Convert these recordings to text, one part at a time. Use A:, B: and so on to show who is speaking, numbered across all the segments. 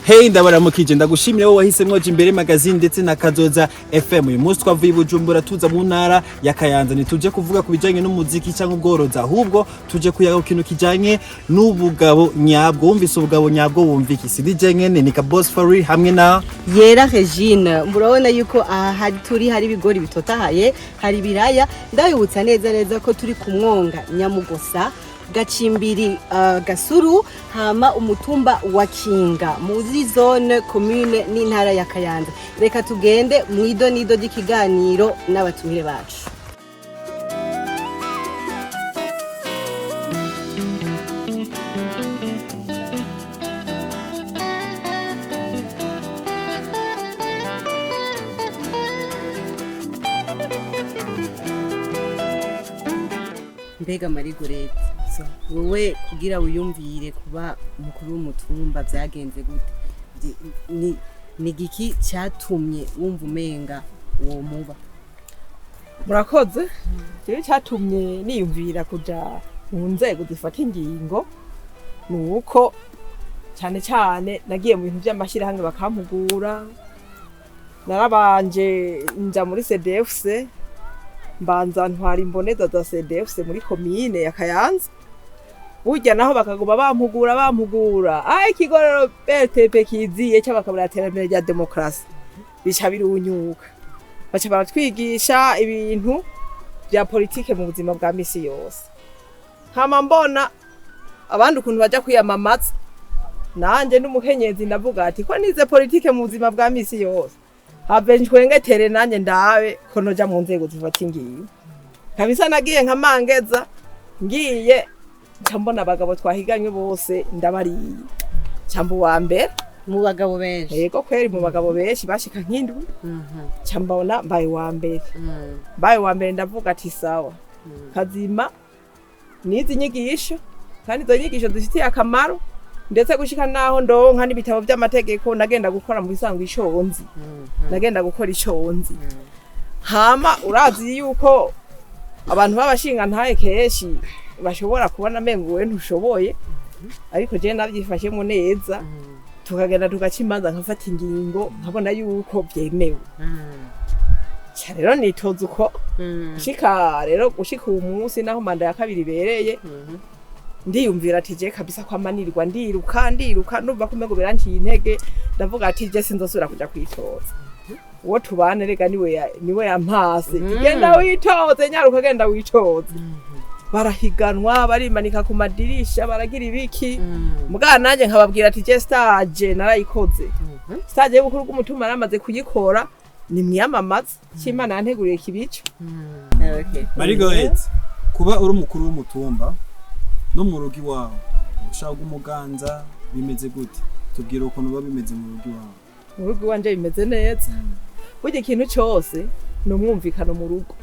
A: Hey, ndabaramukije, ndagushimira wowe wahisemwo Jimbere Magazine ndetse na Kazoza FM. Uyu munsi twavuye i Bujumbura tuza mu ntara ya Kayanza. Ntituje kuvuga ku bijanye n'umuziki cyangwa ubworozi, ahubwo tuje kuyaga ku kintu kijanye n'ubugabo nyabwo. Wumvise ubugabo nyabwo wumva iki? Si DJ nyene, ni ka Boss Fari hamwe na
B: Yera Regine. Murabona yuko aha hari turi hari ibigori bitotahaye, hari ibiraya. Ndabibutsa neza neza ko turi ku mwonga Nyamugosa, Gacimbiri Gasuru, hama umutumba wa Kinga, muri zone commune n'intara ya Kayanza. Reka tugende mwido nido ry'ikiganiro n'abatumire bacu. Mbega Marigorete, wowe kugira wiyumvire kuba umukuru w'umutumba byagenze gute? Ni giki cyatumye wumva umenga uwo muba?
C: Murakoze. Rero cyatumye niyumvira kuja mu nzego zifata ingingo ni uko cyane cyane nagiye mu bintu by'amashyirahamwe bakampugura. Narabanje nja muri CDFC, mbanza ntwara imboneza za CDFC muri komine ya Kayanza. Burya naho bakaguma bampugura bampugura, ikigo rero BTP kiziye cy'abakabura iterambere rya demokarasi bica birunyuka, baca baratwigisha ibintu bya politike mu buzima bwa misi yose. Hama mbona abandi ukuntu baja kwiyamamaza, nanje n'umukenyezi ndavuga ati ko nize politike mu buzima bwa misi yose, have ntwengetere nanjye ndabe ko noja mu nzego zifata ingingo. Kabisa nagiye nka mangeza, ngiye nca mbona abagabo twahiganywe bose ndabariye, nca mba uwa mbere.
B: Mu bagabo benshi?
C: Yego kweri, mu bagabo benshi bashika nk'indwi, nca mbona mbaye uwa mbere. Mbaye uwa mbere ndavuga ati sawa, kazima nizi nyigisho kandi izo nyigisho zifitiye akamaro, ndetse gushika naho ndonka n'ibitabo by'amategeko. Nagenda gukora mu bisanzwe iconzi, nagenda gukora iconzi. Hama urazi yuko abantu b'abashinga ntaye kenshi bashobora kubona amengo wewe ntushoboye, ariko jewe navyifashemo neza, tukagenda tugaca imanza, nkafata ingingo nkabona yuko vyemewe. Ca rero nitoza uko gushika rero gushika uwu munsi naho manda ya kabiri ibereye. Ndiyumvira ati je kabisa kwamanirwa ndiruka ndiruka, ndumva ko umengo biranciye intege. Ndavuga ati je sinzosubira kuja kwitoza, uwo tubane rega niwe yampase, genda witoze, nyaruka genda witoze. Barahiganwa, barimanika ku madirisha, baragira ibiki. Mugana nanjye nkababwira ati je stage narayikoze, stage y'ubukuru bw'umutumba naramaze kuyikora, ni mwiyamamaza cy'Imana yanteguriye kibico.
B: Okay.
A: Marigorete, kuba uri umukuru w'umutumba no mu rugo iwawe ushaka umuganza bimeze gute? Tubwira ukuntu biba bimeze mu rugo iwawe.
C: Mu rugo iwanje bimeze neza. Burya ikintu cyose ni umwumvikano mu rugo,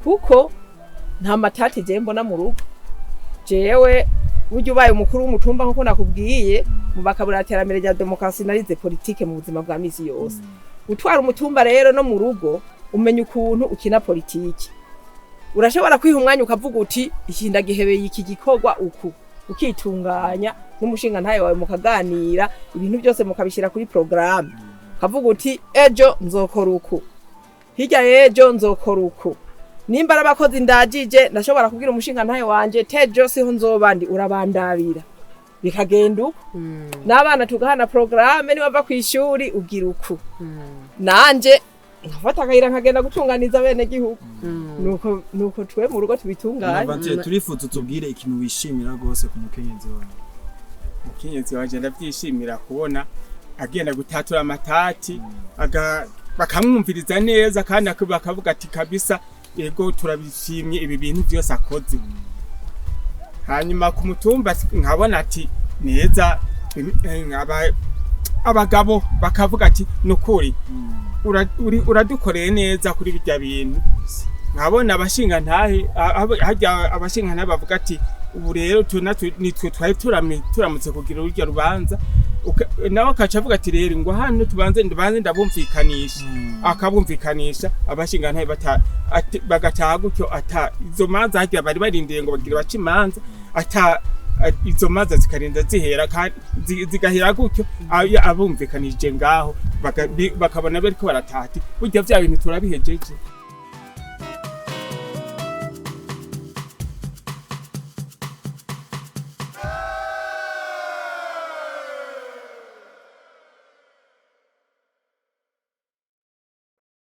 C: kuko nta matati jewe mbona mu rugo. Jewe burya ubaye umukuru w'umutumba, nkuko nakubwiye, mu bakabura iterambere rya demokarasi narize politike mu buzima bwa misi yose. Gutwara umutumba rero no mu rugo umenya ukuntu ukina politike. Urashobora kwiha umwanya ukavuga uti iki ndagihebeye iki gikorwa uku, ukitunganya n'umushinga ntayo wawe mukaganira, ibintu byose mukabishyira kuri porogaramu, ukavuga uti ejo nzokora uku, hirya y'ejo nzokora uku. Nimba ari abakozi ndagije, ndashobora kubwira umushinga ntayo wanje tejo siho nzoba ndi, urabandabira, bikagenda uko. N'abana tugahana porogaramu, niba bava ku ishuri ugira uku, nanje nkafata akayira nkagenda gutunganiza bene gihugu. Nuko twe mu rugo tubitunganya.
A: Bonaventure, turifuza utubwire ikintu wishimira rwose ku mukenyezi wawe.
D: Umukenyezi wanje ndavyishimira kubona agenda gutatura amatati, bakamwumviriza neza kandi bakavuga ati kabisa ego turabishimye ibi bintu byose akoze. Hanyuma ku mutumba nkabona ati neza, abagabo bakavuga ati nukuri uradukoreye neza kuri bijya bintu. Nkabona abashinga ntahe harya abashinga ntahe bavuga ati ubu rero nitwe twari turamutse kugira urujya rubanza. Nawe akaca avuga ati rero ngo hano tubanze ndabanze ndabumvikanisha, akabumvikanisha abashinga ntahe bagataha gutyo ata izo manza harya bari barindiriye ngo bagire bace imanza ata. Izo manza zikarinda zihera kandi zigahera gutyo, abumvikanije ngaho bakabona bariko barataha ati burya vya bintu turabihejeje.